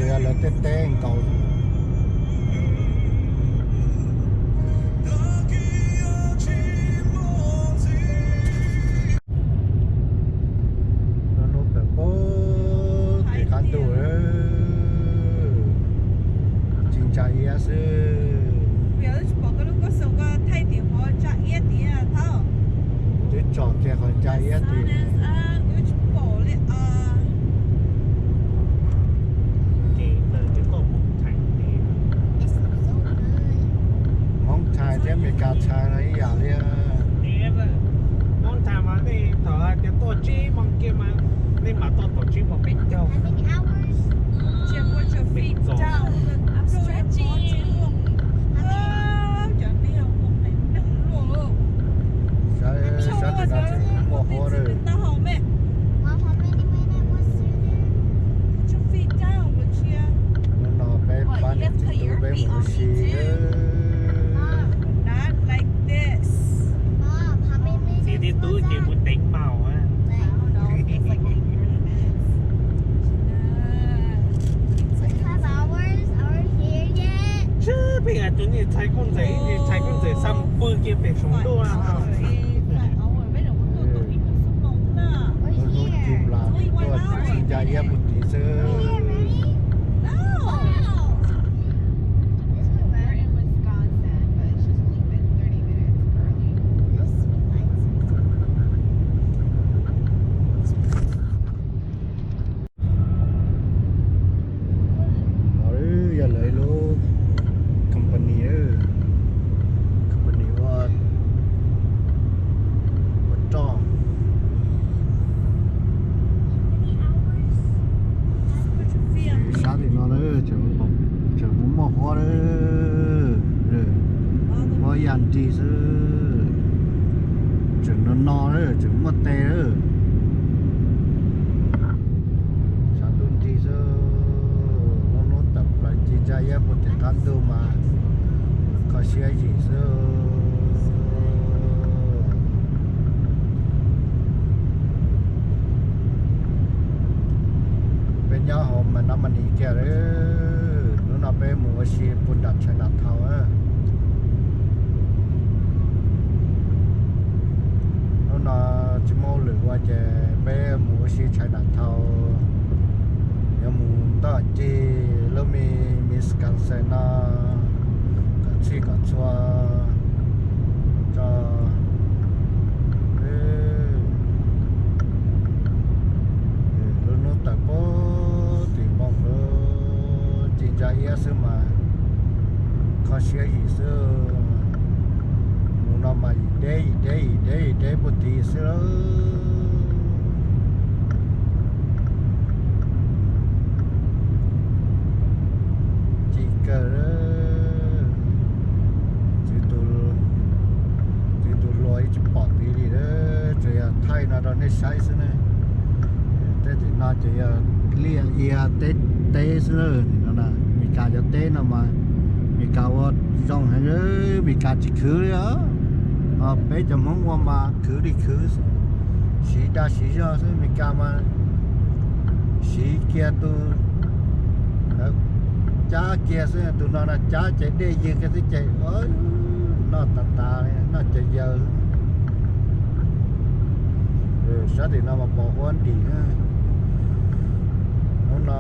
Yog lawv tej teb nkaus. Lub hnub tawm pem tim qab ntug, ci ntsa iab xwb. Twb tsom kiag qhov ntsa iab tim. Hmoob txhais thiab Meskas txhais no ib yam li. Hmoob txhais mas nej thaum hais tias tuaj tsib moos kiag mas nej mam tau tom tsib moos peb caug. Sawv daws tseem muaj huab lawm. Hnub no peb pab niam txiv tub peb mus ua si. Txiv tub ces mus teev maum. Peb tus niam txhais koj ntxeev, niam txhais koj ntxeev xa mus pw kiag pem saum ntuj. Lub hnub ci nplas tuaj ci ntsa iab puag tid xwb. Yog lawv ib lub company, company ua, ua roj. Sab tim no na, tseem muaj huab na, huab ya nrig xwb, tseem no no na, tseem muaj tes na. Sab ntuj nrig xwb, lub hnub tawm plaws ci ntsa iab puag tim qab ntug mas kho siab zim xwb. Peb nyob hauv Mount Romney kiag lawm, hnub no peb mus ua si puag nram Chinatown. Hnub no tsis muaj hauj lwm ua ces peb mus ua si Chinatown, yuav mus ntoj ncig lub me Wisconsin no kom txhij kom txhua tso. Lub hnub tawm pem tim npoo ci ntsa iab xwb mas kho siab zim xwb. Mus no mas yim deb yim deb yim deb yim deb puag tid xwb lawm. Ci kawg, txiv tus, txiv tus hluas yeej tsis pom tid li, tsuas yog thaij no rau nej saib xwb na. Tej tim no ces yog liaj ia teb teb xwb na. Meskas cov teb no mas Meskas ua zoo heev, Meskas tsis khwv li os. Peb cov Hmoob ua mas khwv li khwv, siv dag siv zog xwb. Meskas mas siv kiag tus, cab kiag xwb, tus no na cab ces dej ywg kiag xwb ces noj tas tas li, noj cov yaws. Sab tim no mas pos huab nrim. Hnub no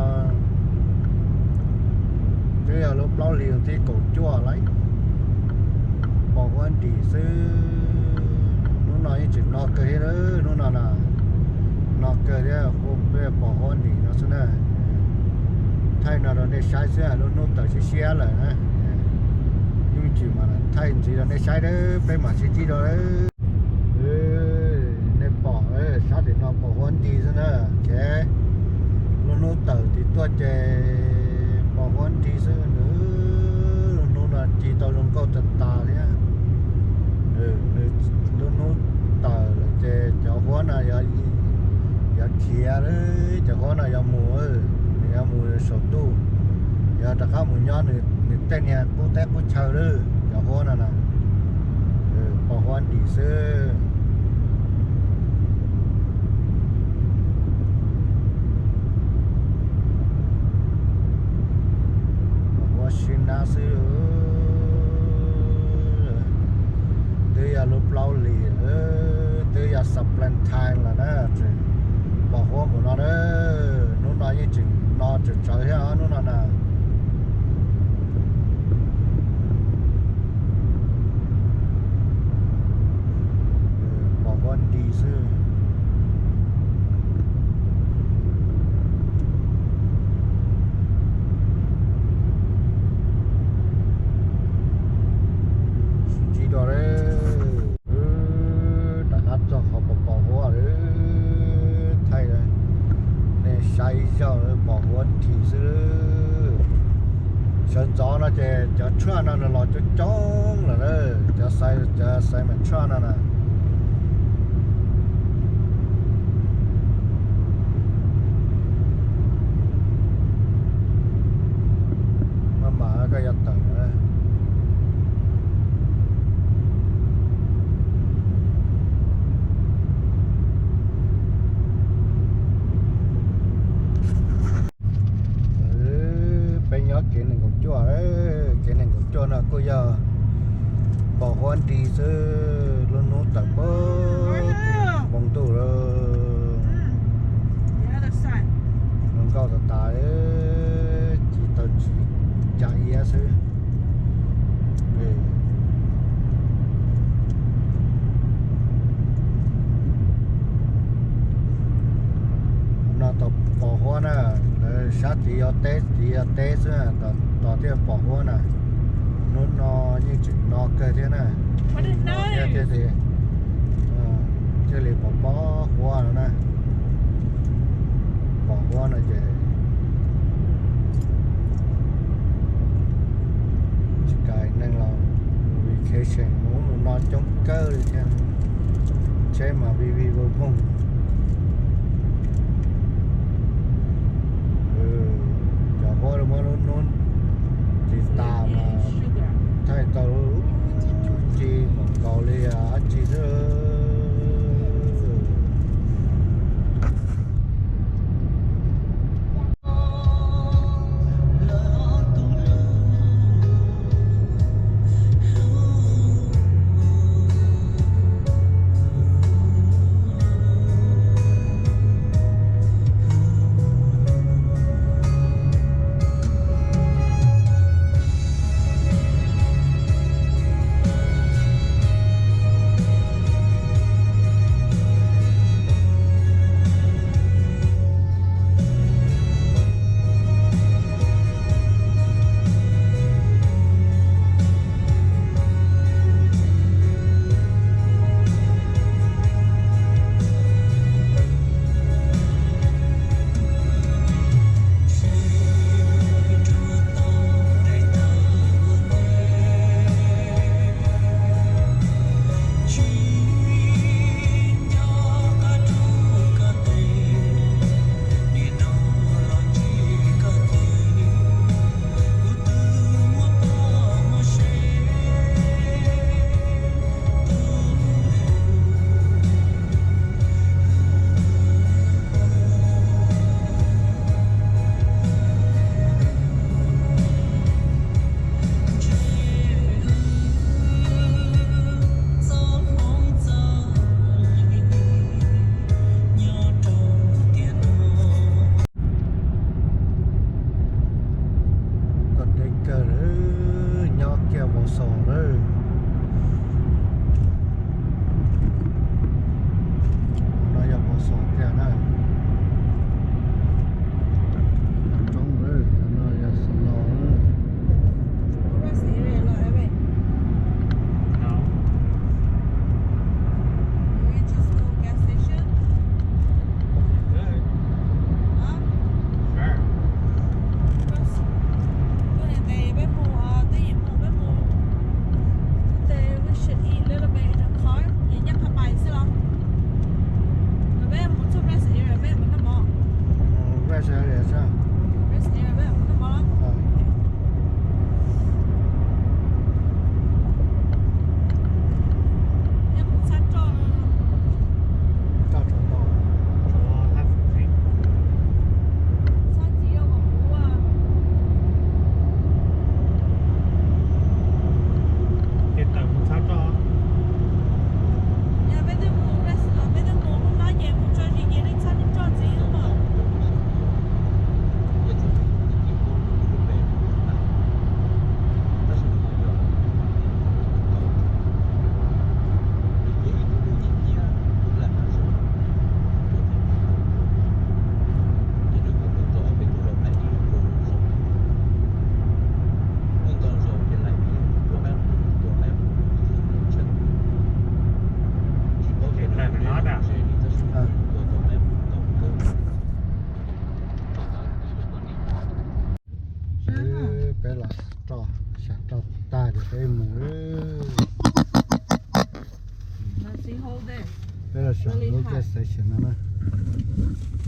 twb yog lub plaub hlis thib kaum cuaj lawm, pos huab nrim xwb. Hnub no yeej tseem no kawg thiab, hnub no na no kawg thiab, pos huab nrim no xwb na. Thaij no rau nej saib xwb, lub hnub tawm siab siab lawm na. Ib me ntsis mas thaij ntxiv rau nej saib, peb mam sib ntsib dua. Nej pom sab tim no pos huab nti xwb na, ces lub hnub tawm tim tuaj ces pos huab nti xwb. Nws lub hnub no ci tau zoo nkauj tas tas thiab. Nws lub hnub tawm lawm ces cov huab no yuav khiav lawm, cov huab no yuav mus, nws yuav mus saum ntuj, yuav rov qab mus nyob nws tej niag qub teb qub chaw lawm cov huab no na. Pos huab ntim xwb. xwb. Twb yog lub plaub hlis, twb yog Valentine los na, tseem pos huab mus no na. Hnub no yeej tseem no tseem tsawv thiab hnub no na. Pos huab nti xwb. Sib ntsib dua, rov qab txog qhov pos pos huab lawm, thaij nej saib ib zaug pos huab nti xwb. Sawv ntxov no ces cov truck no nws los coob coob lawm na, cov xaiv, cov xaiv mas truck no na. Maj mam koj yuav tawm. Peb nyob kev nees nkaum cuaj, kev nees nkaum cuaj no kuj yog pos huab nti xwb, lub hnub tawm pag npoo ntuj lawm. Zoo nkauj tas tas, tsis tau tsis cas iab xwb. No tos pos huab na, lawv sab tid yog teb, tid yog teb xwb, tos thiaj pos huab na. Hnub no yeej tseem no kawg thiab na. Thiaj li, thiaj li pos pos huab no na. Pos huab no ces tsis kam neeg los vacation mus ub mus no coob kawg li thiab. Tsheb mas vij vij voog voog. Cov huab muab lub hnub tsis tas mas thaij tau lub cuj ci mus nkaus li dab tsi xwb. Koj deb kawg lawm, nyob kiag Wausau lawm. No yog Wausau tiag na. Roob lawm, no yog Salo lawm. Los roj, sam roj tag ces peb mus. Peb los sam lub gas station no na,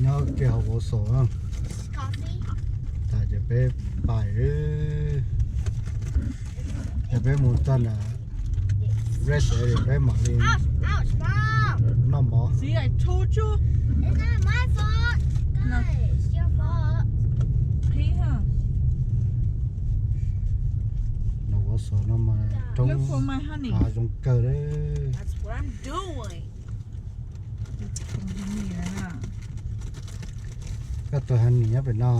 nyob kiag hauv Wausau na. Tas ces peb pais, ces peb mus txog nram rest area peb mam li noj mov. Los Wausau no mas roob hav zoo kawg li. Koj tus honey nyob pem no.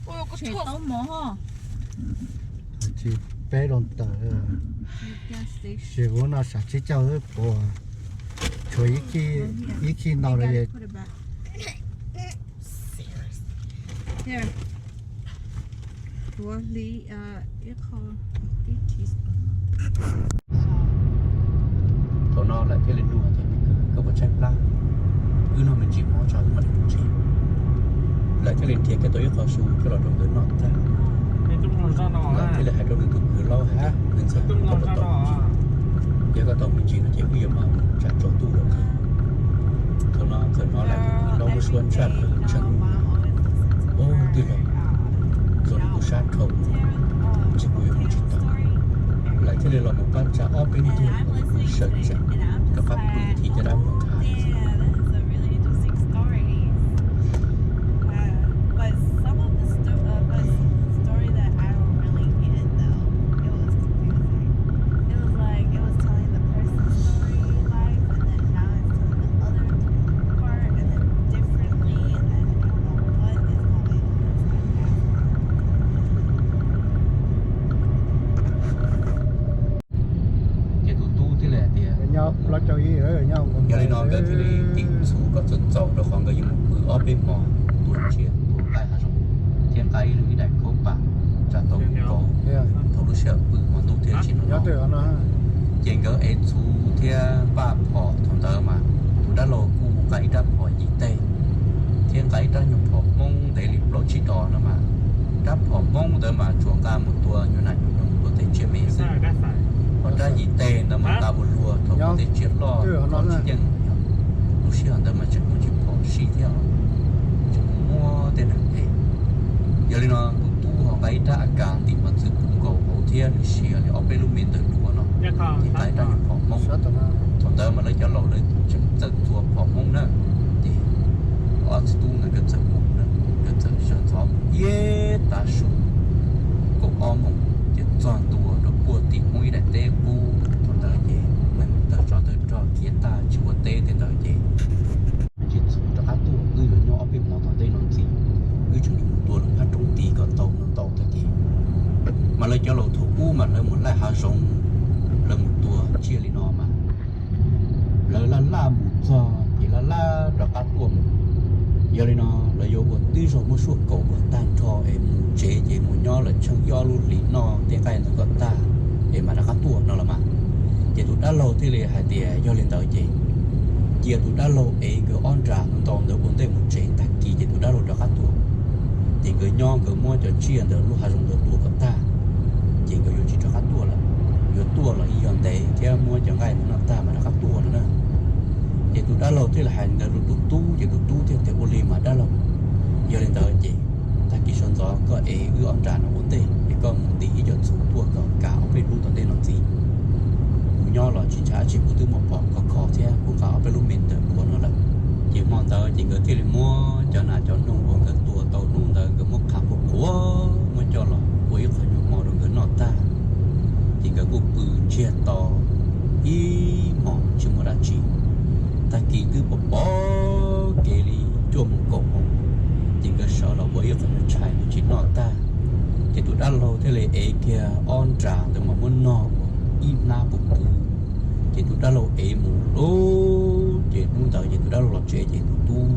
Roj kim lawm. Tsis peb rau ntawm, tsis kuv no sam tsib caug xwb puas, tshuav ib khij ntau lawm es. Thaum no lawv thiaj li nug tias, koj puas tshaib plab? Wb noj me ntsis mov tso wb mam li mus tsev. Lawv thiaj li nrhiav kiag tau ib qho su coj los rau nkawd noj tag. Lawv thiaj li hais rau nws tus kwv Laub hais tias, nws ntxhais, koj puas tau me ntsis? Yog koj tau me ntsis no ces wb yuav mam tsam tsaus ntuj lawm. Thaum no txawm hnov lawv tus kwv Laub muab suab ntsaj kawg tshee. Ub, twb yog zoo li kuv sab dhau, ntshe kuv yuav mus tsis tau. Lawv thiaj li los mus pab tsa ob peb ntug sawv tsees rov qab pw thiab coj dab mus nthav. Ces tus tub thiaj li hais tias, yog li no nkawd thiaj li tim txhuv kom txaus txaus rau qhov nkawd yuav mus pw ob peb hmo, tua tsiaj tua nqaij hav zoov thiab nqa ib lub ib daim khaub pam tsa tau mus kauv thaum lub sij hawm pw hmo ntuj thiab tsis noj. Ces nkawd ev txhuv thiab npaj phom thaum ntawd mas tus dab laug kuj nqa ib rab phom yim teg thiab nqa ib rab nyuag phom Hmoob ntev li plaub tsib dos no mas, rab phom Hmoob ntawd mas tsuas nqa mus tua nyuag nas nyuag noog tua tej tsiaj me xwb. Ho rab yim teg ntawd mas nqa mus luag thaum tej tsiaj loj tsis yeej. Lub sij hawm ntawd mas tseem muaj tsiaj phom sib thiab, tseem muaj tej neeg phem. Yog li no tus tub ho nqa ib rab A K ntim mos txwv puv nkaus hauv thiab nws sia li ob peb lub me ntawd duav no, ces nqa ib rab nyuag phom Hmoob. Thaum ntawd mas lawv cov laus lawv tseem txawj txua phom Hmoob na, ces ob txiv tub ntawd nkawd txawm mus, nkawd txawm sawv ntxov mus ib tav su kaum ob moos ces txog ntua rau puag tim Hmoob ib daim teb qub. Thaum ntawd ces neeg tawg tsov tawg rog khiav tag tsis ua teb tej ntawd ces tsis txhob rov qab tuaj, wb yuav nyob ob peb hmo tom ntej no ntxiv, wb tseem yuav mus tua lawm phab roob tid kom tau no ntau tag kis. Mas lawv cov laus thaum ub mas lawv mus laij hav zoov, lawv mus tua tsiaj li no mas lawv laj laj mus txog ces laj laj rov qab tuaj mus. Yog li no lawv yuav ua twb zog muab suab kaus kom tag nrho es mus tsev ces mus nyob lawm tsheej ib ob lub hlis noj tej nqaij ntawd kom tag es mam rov qab tuaj no los mas. Ces tus dab laug thiaj li hais tias yog li ntawd ces cia tus dab laug ev nkawd ob nra ntau ntawd ua ntej mus tsev, tag kis ces tus dab laug rov qab tuaj. Ces nkawd nyob nkawd muab cov tsiaj ntawd lub hav zoov ntawd tua kom tag, ces nkawd yuav tsis rov qab tuaj lawm. Yuav tuaj los ib yog ntev thiab muab cov nqaij ntawd noj tag mas rov qab tuaj no na. Ces tus dab laug thiaj li hais ntawd rau tus tub, ces tus tub thiaj tias ua li mas dab laug, yog li ntawd ces tag kis sawv ntxov koj ev wb ob nra no ua ntej es koj mus ntim ib co txhuv tuaj kom kav ob peb hnub tom ntej no ntxiv. Kuv nyob los tsis ntshai dab tsi, kuv twb muaj phom khov kho thiab kuv nqa ob peb lub me ntawd ua no lawm. Ces hmo ntawd ces nkawd thiaj li muab cov nas cov noog uas nkawd tua tau hnub ntawd nkawd muab qhav qhuav qhuav muab coj los ua ib qho nyuag hmo rau nkawd noj tag. Ces nkawd kuj pw ntsiag to ib hmos tsis muaj dab tsi. Tag kis twb pom pom kev li cuaj moos kaum moos, ces nkawd sawv los ua ib qho nyuag tshais tsis noj tag. Ces tus dab laug thiaj li ev kiag ob nra ntawd mas muab nog ua ib hnab puv puv. Ces tus dab laug ev mus lauj, ces hnub ntawd ces tus dab laug los tsev ces tus tub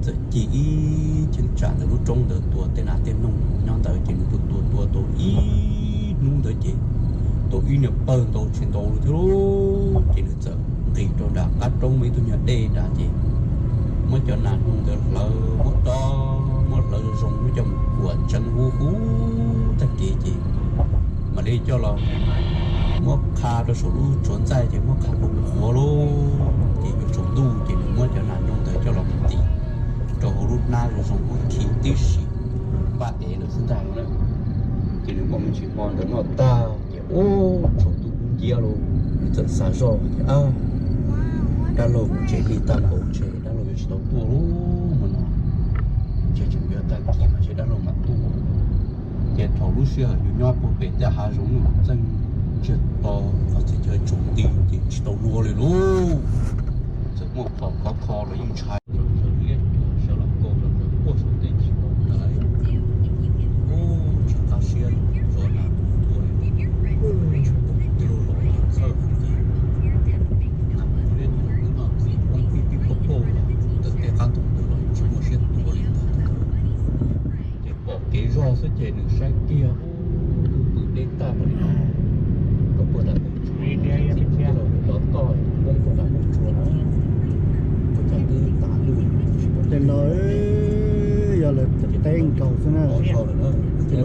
txawm cig ib cheeb tsam ntawm lub roob ntawd tua tej nas tej noog nyob ntawd ces nws tua tua tua tau ib hnub ntawd ces tau ib niag pawg ntau tsis ntau li thiab lauj, ces nws txawm nqis rau nram qab roob muaj ib tug nyuag dej nrad ces muab cov nas noog ntawd hlawv, muab dob, muab hlawv zoo zoo muab coj mus kuam tseev huv huv tag kev ces mam li coj los muab qha rau saum lub tsuav ntxaij ces muab qha qhuav qhuav lauj, ces yuav tsaus ntuj ces nws muab cov nas noog ntawd coj los mus ntim rau hauv lub hnab zoo zoo ua khi tib si, npaj ev lawm xwb ntag. Ces nws muaj me ntsis hmo ntawd noj tag ces ub tsaus ntuj kub nciab lauj, nws txawm xav zoj tias, dab laug mus tsev lig tag npaum ntshe dab laug yuav tsis tau tuaj lauj, hmo no ntshe tseem yuav tag kis mas ntshe dab laug mam tuaj. Ces thaum lub sij hawm yus nyob puag pem tej hav zoov no txeej ntsiag to, qhov txhia chaw tsaus nti ces tsis tau luag li lauj. Txawm muaj phom khov kho los yeej ntshai, sawv liab cuag sawv los kaus los sawv quaj saum tej tsis tau ntawd. Ub, tsis qab siab zov nas tua li, tsis pom tej lub los txhawj hauv ces nas tua liab cuag twb noj txiv poob pib pib pauj pauj los ntawm tej qab ntoo ntawd los tsis muaj siab tua li ntag. Ces pom kev zog xwb ces nws saib kiag, ub, pw deb tag npaum li no, rau puag nram qab tsua, txij pem tej laus lub toj poob puag nram qab tsua na, ua cas twb tav lwj tsis pom. Tej no yog lawv teb nkaus xwb na,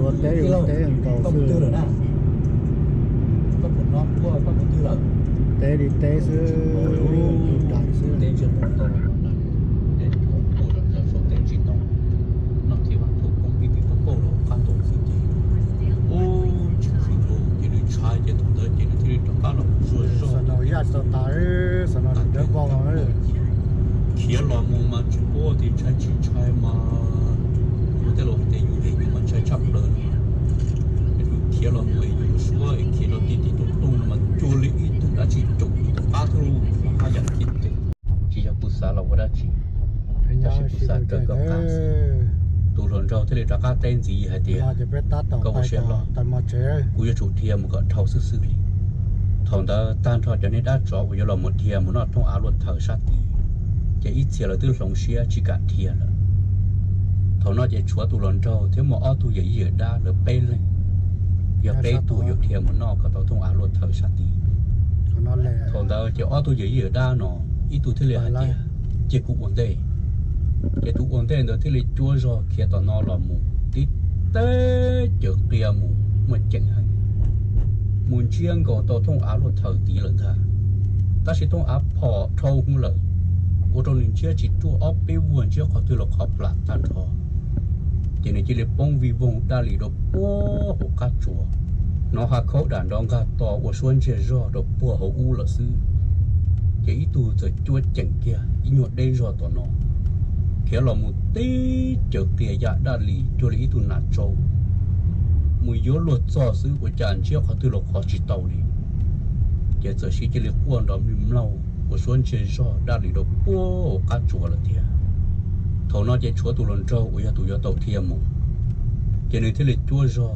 ua teb ua teb nkaus xwb. Teb li teb xwb, ua dais xwb. Ces nws ntshai ces thaum ntawd ces nws thiaj li rov qab los zuag zog. Xav no yaj txog tas, xav no nws dawb vog. Khiav los mus mas tsis paub tias ntshai tsis ntshai mas kuv tej laus hais tias yus hem yus mas ntshai tshaj plaws no. Nws khiav los mus es yus suab es khiav rau tim tim tooj tooj no mas cuag li ib tug dab tsi caum yus tom qab thiab lauj, haj yam khiav ceev. Tsis yog kuv xav los ua dab tsi, tab sis kuv xav kawg kom qab. Tus hluas nraug thiaj li rov qab teb ntxiv hais tias, koj ua siab hlob, kuv yuav tsum dhia mus kom dhau xwb xwb li. Thaum ntawd tag nrho cov niag dab tsov uas yuav los mus dhia mus noj thooj av luaj thaws sab tid, ces ib txhia lawv twb hloov siab tsis kam dhia lawm. Thaum no ces tshuav tus hluas nraug thiab muaj ob tug yawm yij yawm dab lawv peb leeg, yog peb tug yuav dhia mus noj kom tau thooj av luaj thaws sab tid. Thaum ntawd ces ob tug yawm yij yawm dab no, ib tug thiaj li hais tias, cia kuv ua ntej. Ces tus ua ntej ntawd thiaj li cuab zog khiav tom no los mus tib teb cawv qia mus muaj ceem heev, mus ntsiab nkaus tau thooj av luaj thaws tid lawm ntag. Tab sis thooj av phom dhau hwv lawm, ua rau nws ntsiab tsis ruaj, ob peb vuag ntsiab qhov twg los qhov plam tag nrho. Ces nws cia li poob vij voog daj li rau puag hauv qab tsuas, hnov hav khaub dam nrov nqag to ua suab ntsiag zog rau puag hauv ub lawm xwb. Ces ib tug txawm cuab ceem kiag ib nyuag deb zog tom no, khiav los mus tib cawv qia ya daj li cuag li ib tug nas tsau mus yuav luag txog xwb, ua cas ntsiab qhov twg los qhov tsis tau li. Ces txawm siv cia li quaj nrov mlig mlaug ua suab ntsiag zog daj li rau puag hauv qab tsuas lawm thiab. Thaum no ces tshuav tus hluas nraug uas yog tus yuav tau dhia mus, ces nws thiaj li cuab zog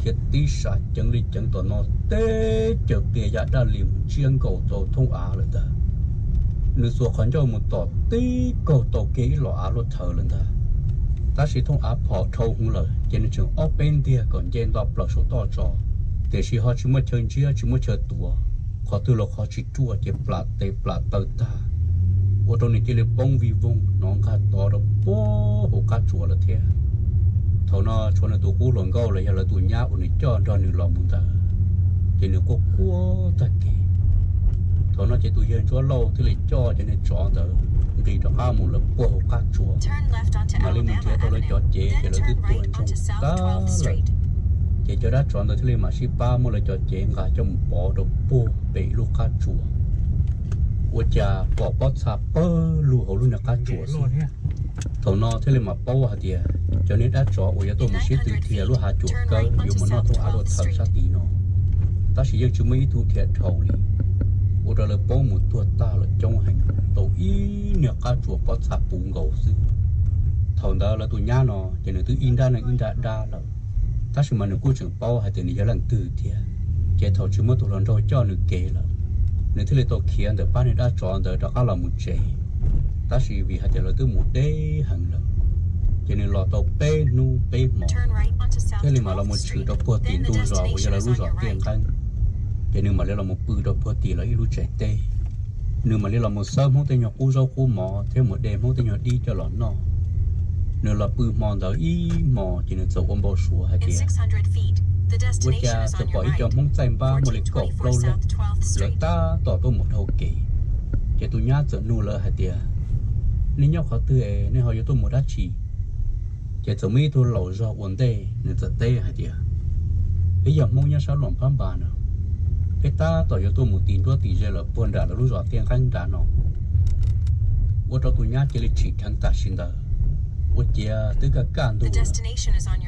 khiav tib sas ceev li ceev tom no tib cawv qia ya daj li mus ntsiab nkaus tau thooj av lawm ntag. Nws xuas qhov ncauj mus tom tib kaug tau kiag ib los av luaj thaws lawm ntag. Tab sis thooj av phom dhau hwv lawm ces nws tseem ob peb ntiag kom nce nto plaws saum toj tso, tiam sis ho tsis muaj chaw ntsiab tsis muaj chaw tuav, qhov twg los qhov tsis ruaj ces plam tes plam taw tag, ua rau nws cia li poob vij voog hnov nqag tod rau puag hauv qab tsuas lawm thiab. Thaum no tshuav nws tus qub hluas nkauj los yog lawv tus nyab uas nws coj nrog nws los mus ntawd, ces nws quaj quaj tag kev. Thaum no ces tus yawg Ntsuab Lauj thiaj li coj cov niag tsov ntawd nqis rov qab mus lawm puag hauv qab tsuas, mam li mus nrhiav tau lawv cov cev ces lawv twb tuag ntsoog tag lawm. Ces cov dab tsov ntawd thiaj li mam sib pab muab lawv cov cev nqa coj mus pov rau puag pem lub qab tsuas. Ua cas pom pob txha pawg lug hauv lub niag qab tsuas xwb. Thaum no thiaj li mam paub hais tias cov niag dab tsov uas yuav tuaj mus sib tw dhia lub hav tsuas kawb yuav mus noj thooj av luaj thaws sab tid no, tab sis yeej tsis muaj ib tug dhia dhau li, ua rau lawv poob mus tuag tag lawm coob heev, tau ib niag qab tsuas pob txha puv nkaus xwb. Thaum ntawd lawv tus nyab no ces nws twb ib nrab neeg ib nrab dab lawm, tab sis mas nws kuj tseem paub hais tias nws yog leej twg thiab. Ces thaum tsis muaj tus hluas nraug coj nws kev lawm, nws thiaj li tau khiav ntawm pab niag dab tsov ntawd rov qab los mus tsev. Tab sis vim hais tias lawv twb mus deb heev lawm, ces nws los tau peb hnub peb hmos thiaj li mam los mus tshwm rau puag tim ntug zos uas yog lawv lub zos tiaj nqeeb. Ces nws mam li los mus pw rau puag tim lawv ib lub tsev teb. Nws mam li los mus xawb Hmoob tej nyuag qub zaub qub mov thiab mus de Hmoob tej nyuag dib coj los noj. Nws los pw hmo ntawd ib hmos ces nws txawm ua npau suav hais tias ua cas txawm pom ib co Hmoob txaij npab muaj li kaum plaub leeg, lawv tab tom tuaj mus dhau kev. Ces tus nyab txawm nug lawv hais tias, nej nyob qhov twg es nej ho yuav tuaj mus dab tsi? Ces txawm muaj ib tug laus zog ua ntej nws txawm teb hais tias, peb yog Hmoob nyob sab Luam Phab Npas no, peb tab tom yuav tuaj mus tis nruab tis ze lawm puag nram lawv lub zos Tiaj Nqeeb nrad no. Ua rau tus nyab cia li tsim dheev tam sim ntawd, ua ciav twb kaj kaj ntug, ces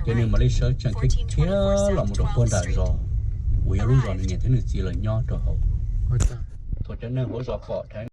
nws mam li sawv tsees khiav los mus rau puag nram zos uas yog lub zos nws niam thiab nws txiv lawv nyob rau hauv. Thaum cov neeg hauv zos pom dheev